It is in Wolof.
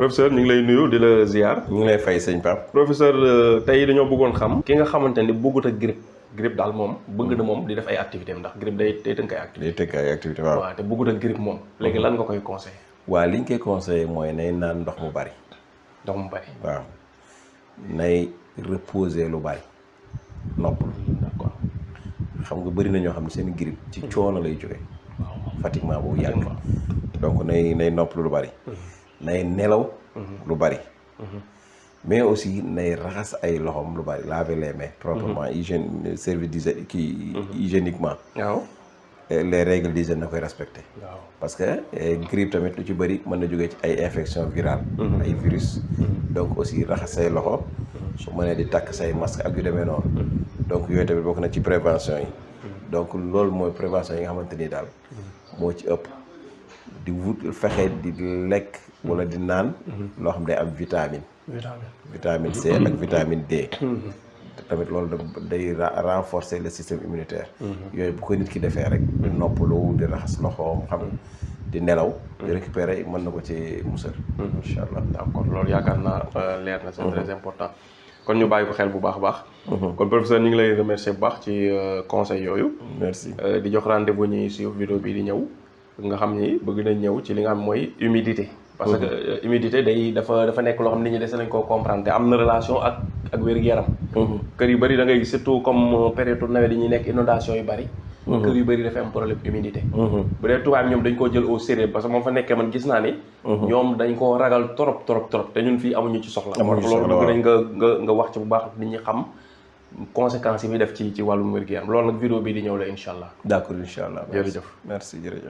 professeur ñu ngi lay nuyu di la ziar. ñu ngi lay fay sëñ Pape. professeur tey dañoo bëggoon xam. ki nga xamante ni bëggut a grippe daal moom bëgg na moom di def ay activité ndax grippe day tënk ay activité. day tënk ay activité waaw. waaw te bëggut a grippe moom. léegi lan nga koy conseillé. waaw li ñu koy conseillé mooy nay naan ndox mu bari. ndox mu bari. waaw nay reposer lu bari noppalu. d'accord xam nga bëri na ñoo xam ne seen grippe ci coono lay jógee. fatiguement boobu yàgg. donc nay noppalu lu bari. nay nelaw lu bari. mais aussi nay raxas ay loxom lu bari laver les mains proprement hygiène service d'hygiène kii hygiéniquement. waaw les règles d'hygiène na koy respecté. waaw parce que grippe tamit lu ci bëri mën na jógee ci ay infection virale ay virus. donc aussi raxas say loxo. su mënee di takk say masque ak yu demee noonu. donc yooyu tamit bokk na ci prévention yi. donc loolu mooy prévention yi nga xamante ni daal moo ci ëpp. di wut fexe di lekk wala di naan loo xam day am vitamine C ak vitamine D. te tamit loolu day renforcer le système immunitaire. yooyu bu ko nit ki defee rek di noppalu di raxas loxoom xam di nelaw di récupérer mën na ko ci musal. incha allah d'accord loolu yaakaar naa leer na c'est très important. kon ñu bàyyi ko xel bu baax a baax. kon professeur ñu ngi lay remercier bu baax ci conseil yooyu. merci di jox rendez-vous ñuy suivre vidéo bi di ñëw. nga xam ni bëgg nañ ñëw ci li nga xam mooy humidité. parce que humidité dafa nekk loo xam nit ñi des nañ koo comprendre te am na relation ak wér-gu-yaram. kër yu bëri da ngay gis surtout comme période nawet yi ñuy nekk inondation yu bëri. kër yu bëri dafa am problème humidité. bu dee tubaab ñoom dañ koo jël au sérieux parce que moom fa nekkee man gis naa ni. ñoom dañ koo ragal trop te ñun fii amuñu ci soxla. amuñu ci soxla loolu bëgg nañ nga wax ci bu baax nit ñi xam conséquences yi muy def ci wàllum wér-gu-yaram loolu nag vidéo bi di ñëw la incha allah. d'accord incha allah. jërëjëf merci jërëjëf.